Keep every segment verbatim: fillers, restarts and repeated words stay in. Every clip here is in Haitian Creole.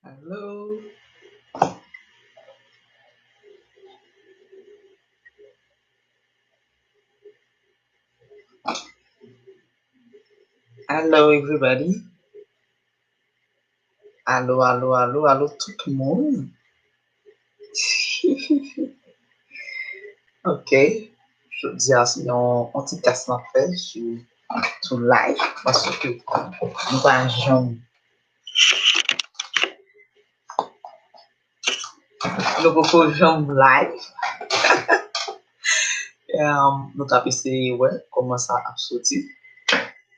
Hello. Hello, everybody. Alo, alo, alo, alo, tout moun. Ok. Jodi a, se yon, yon ti tès m ap fè sou, sou live, paske nou pa janm, nou poko janm live. Um, nou t ap eseye wè kòman sa ap soti.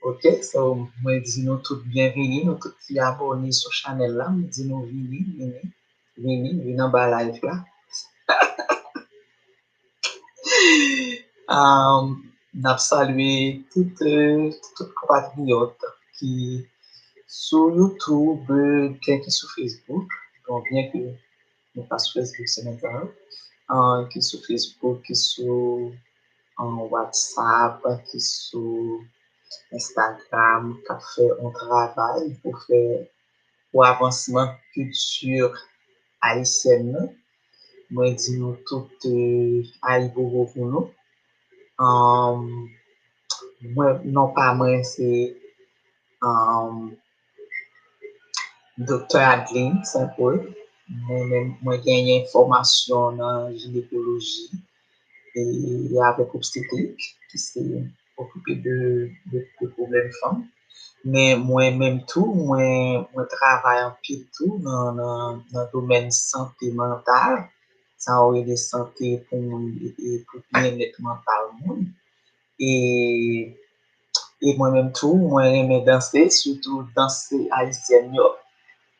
Ok, so, mwen di nou tout byenvini, nou tout ki abòne sou chanèl la, mwen di nou vini, vini, vini, vin anba live la. Um, n ap salye tout, euh, tout konpatriyòt ki sou YouTube, euh, gen ki sou Facebook. Bon, byen ke nou pa sou Facebook, se menm tan, euh, ki sou Facebook, ki sou, euh, WhatsApp, ki sou Instagram, k ap fè yon travay pou fè, pou avansman kilti ayisyèn nan. Mwen di nou tout, euh, ayibobo pou nou. Um, mwen, non pa mwen, se, um, Doktè Adeline Saint-Paul. Mwen menm, mwen genyen fòmasyon nan jinekoloji e avèk obstetrik, ki se okipe de, de, de pwoblèm fanm. Men mwen menm tou, mwen, mwen travay anpil tou nan, nan, nan domèn sante mantal. Sa yo rele sante pou moun e, e pou byennèt mantal moun. E, e mwen menm tou, mwen renmen danse, sitou dans ayisyèn yo,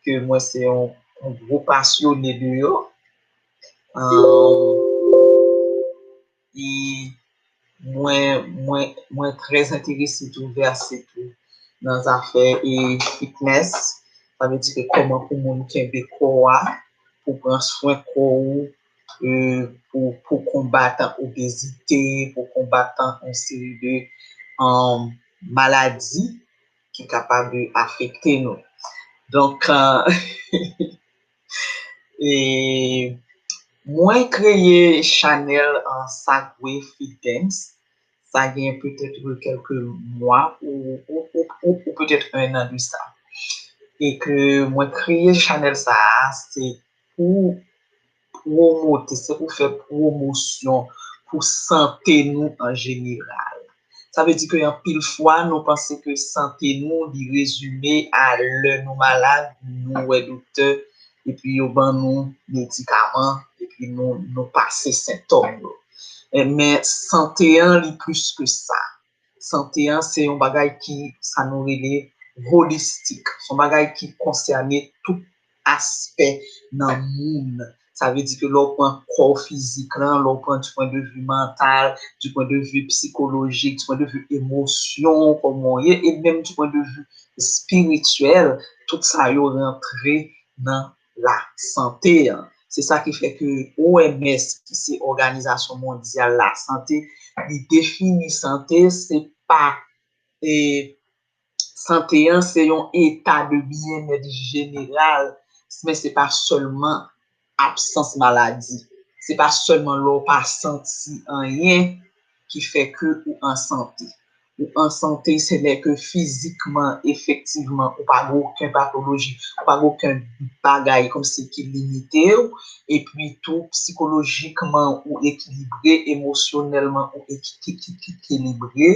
ke mwen se yon, yon gwo pasyone de yo. Um, e mwen, mwen, mwen trè enterese tou, vèse tou nan zafè e fitness. Sa vle di ke kòman pou moun kenbe kò a, pou pran swen kò ou, e pou, pou konbat obezite, pou konbat yon seri de, um, maladi ki kapab afekte nou. Donk, uh, e mwen kreye chanèl, uh, Sagwe Fit Dance. Sa gen petèt kèlke mwa ou, ou, ou, ou, ou petèt en an de sa. E ke mwen kreye chanèl sa a, se pou pwomote, se pou fè pwomosyon pou sante nou an jeneral. Sa vle di ke anpil fwa, nou panse ke sante nou, li rezime a lè nou malad, nou wè doktè, epi yo ban nou medikaman, epi nou, nou pase sentòm yo. E, men sante an, li plis ke sa. Sante an, se yon bagay ki, sa nou rele holistik. Se yon bagay ki konsène tout aspè nan moun. Sa vle di ke lè w pran kò fizik lan, lè w pran du point de vue mental, du point de vue psychologique, du point de vue émotion, kòman w ye, e menm du point de vue spirituel, tout sa yo rantre nan lasante an. Se sa ki fè ke O M S, ki se Òganizasyon Mondyal Lasante, li defini sante, se pa, e, sante an, se yon eta de byennèt jeneral, men se pa sèlman absans maladi. Se pa sèlman lè w pa santi anyen ki fè ke ou an sante. Ou an sante, se lè ke fizikman, efektivman, ou pa gen okenn patoloji, ou pa gen okenn bagay kòmsi ki limite w, epi tou psikolojikman ou ekilibre, emosyonèlman ou eki-, ki-, ki-, ki-, ekilibre,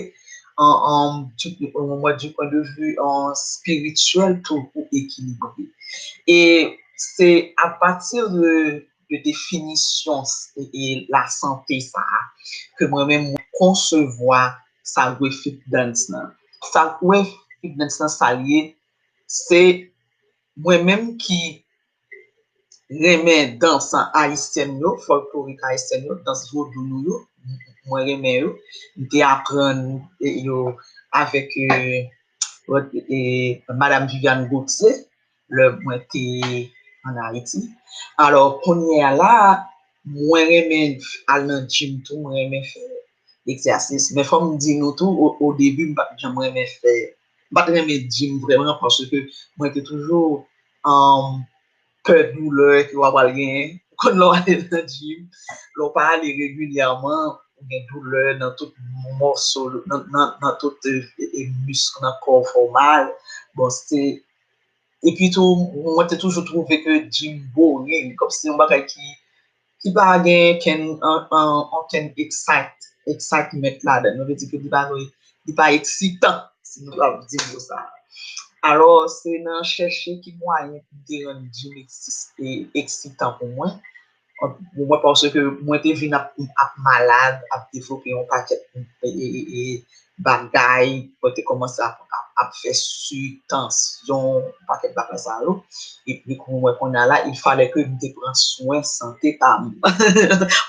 an, an, du, mwen, du point de vue, an, spirityèl tou ou ekilibre. E se apati de, de definisyon s-, e, e lasante sa a, ke mwen menm mwen konsevwa Sagwe Fit Dance nan. Sagwe Fit Dance nan, sa l ye, se mwen menm ki renmen dans ayisyèn yo, fòlklorik ayisyèn yo, dans vodou nou yo, mwen renmen yo. M te aprann yo avèk, e, e, Madam Viviane Gauthier, lè mwen te ann Ayiti. Alò, kounye a la, mwen renmen al nan gym tou, mwen renmen fè egzèsis. Men fò m di nou tou, o, o debi, m pa t janm renmen fè, m pa t renmen gym vrèman, paske mwen te toujou, um, pè doulè ke w ap al genyen. Ou konn lè w ale nan gym, lè w pa ale regilyèman, ou gen doulè nan tout mòso, nan, nan, nan tout e, e, misk nan kò w, fè w mal. Bon, se, epi tou, mwen te toujou twouve ke gym boring, kòmsi se yon bagay ki, ki pa gen kenn, an, an, ankenn excite, excitement ladan l. Mwen vle di ke li pa, li pa eksitan, si nou ka di mo sa. Alò, se nan chèche ki mwayen pou m te rann gym eksitan pou mwen. Pou mwen, paske mwen te vin ap, ap malad, ap devlope yon pakèt e, e, e, bagay, mwen te kòmanse ap, ap, ap fè sik, tansyon, yon pakèt bagay sa yo. Epi pou mwen kounye a la, il fallait que m te pran swen sante pa m.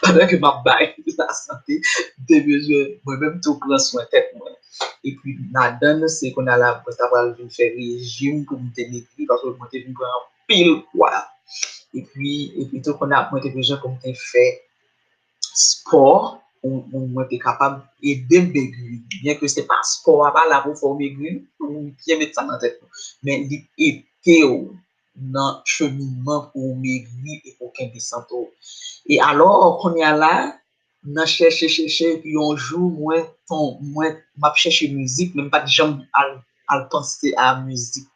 Pandan ke m ap bay la sante, m te bezwen mwen menm tou pran swen tèt mwen. Epi ladan l, se kounye a la, mwen ta pral vin fè rejim pou m te megri, paske mwen te vin pran anpil pwa. Epi, epi tou kounye a, mwen te bezwen pou m te fè spò, pou, pou mwen te kapab ede m megri. Byen ke se pa spò a pa la pou fè w megri, ou byen met sa nan tèt ou. Men li ede w nan cheminman pou w megri e pou w kenbe sante w. E alò, kounye a la, nan chèche, chèche, epi yon jou, mwen, ton, mwen, m ap chèche mizik, men m pa t janm al, al panse a mizik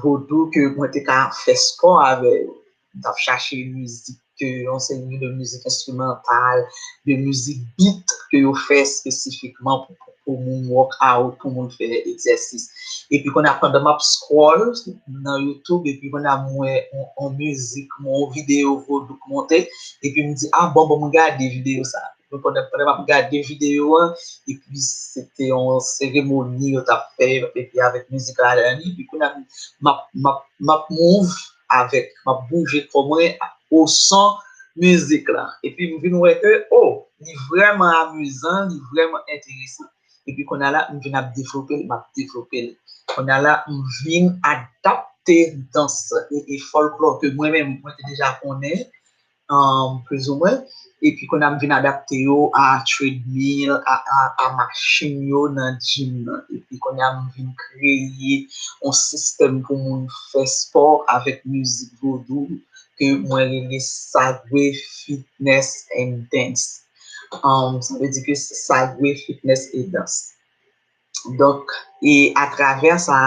vodou ke mwen te ka fè spò avè yo. M t ap chache mizik ke yon seri de mizik enstrimantal, de mizik beat ke yo fè espesifikman pou, pou, pou moun workout, pou moun fè egzèsis. Epi kounye a pandan m ap scroll nan YouTube, epi kounye a m wè yon, yon mizik, yon videyo vodou k monte, epi m di, "Ah, bon, bon, m gade videyo sa." Epi pandan, pandan m ap gade videyo an, epi se te yon seremoni yo t ap fè, epi avèk mizik ladan li, epi kounye a m ap, m ap, m ap move avèk, m ap bouje kò mwen o son mizik la. Epi m vin wè ke, oh, li vrèman amizan, li vrèman enteresan. Epi kounye a la, m vin ap devlope l, m ap devlope l. Kounye a la, m vin adapte dans e, e fòlklò ke mwen menm, mwen te deja konnen, um, plizoumwen. Epi kounye a, m vin adapte yo a treadmill, a, a, a machin yo nan gym nan. Epi kounye a, m vin kreye yon sistèm pou moun fè spò avèk mizik vodou ke mwen rele Sagwe Fitness and Dance. Um, sa vle di ke se Sagwe Fitness e Dans. Donk, e atravè sa,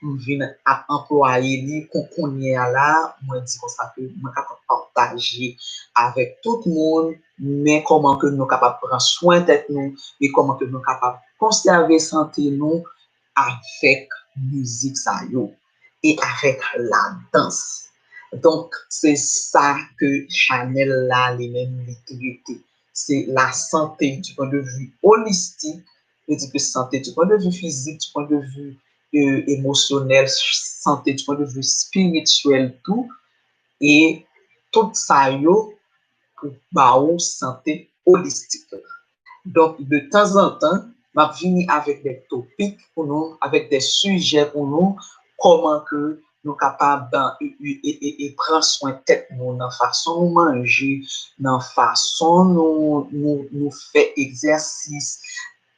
m vin ap anplwaye li kon kounye a la, mwen di konsa ke mwen kapab pataje avèk tout moun, men kòman ke nou kapab pran swen tèt nou, e kòman ke nou kapab konsève sante nou avèk mizik sa yo, e avèk ladans. Donk, se sa ke chanèl la, li menm, li trete. Se la santé du point de vue holistique, veut dire que santé du point de vue physique, du point de vue euh, émotionnel, santé du point de vue spirituel tou, e tout sa yo pou ba ou santé holistik la. Donk, de tanzantan, m ap vini avèk de topik pou nou, avèk de sijè pou nou, kòman ke nou kapab e, e, e, e, e pran swen tèt nou nan fason nou manje, nan fason nou, nou, nou fè egzèsis,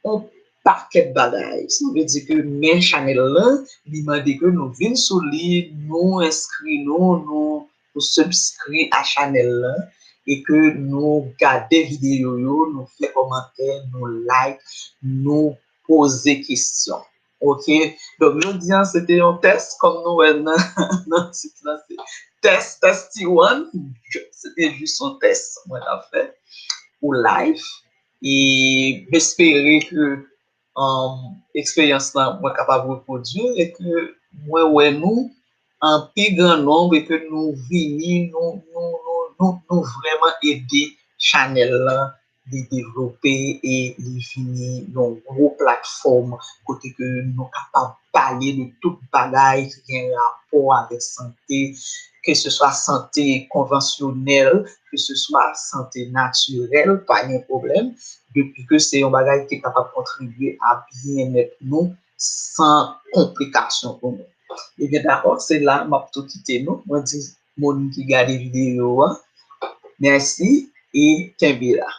yon pakèt bagay. Sa vle di ke men chanèl lan, li mande ke nou vin sou li, nou enskri nou, nou, nou subscri a chanèl lan, e ke nou gade videyo yo, nou fè kòmantè, nou like, nou poze kesyon. Ok? Donk, jodi a, se te yon tès, kòm nou wè nan, nan tit lan, se tès, tès T one, se te jis yon tès mwen t ap fè pou live. E m espere ke, um, eksperyans lan, mwen kapab repwodui e ke mwen wè nou an pi gran nonb e ke nou vini, nou, nou, nou, nou, nou vrèman ede chanèl lan li devlope e li vini yon gwo platfòm kote ke nou kapab pale de tout bagay ki gen rapò avèk sante, ke se swa sante konvansyonèl, ke se swa sante natirèl, pa gen pwoblèm, depi ke se yon bagay ki kapab kontribye a byennèt nou san konplikasyon pou nou. Ebyen, dakò, se la m ap tou kite nou. Mwen di moun ki gade videyo a, mèsi e kenbe la.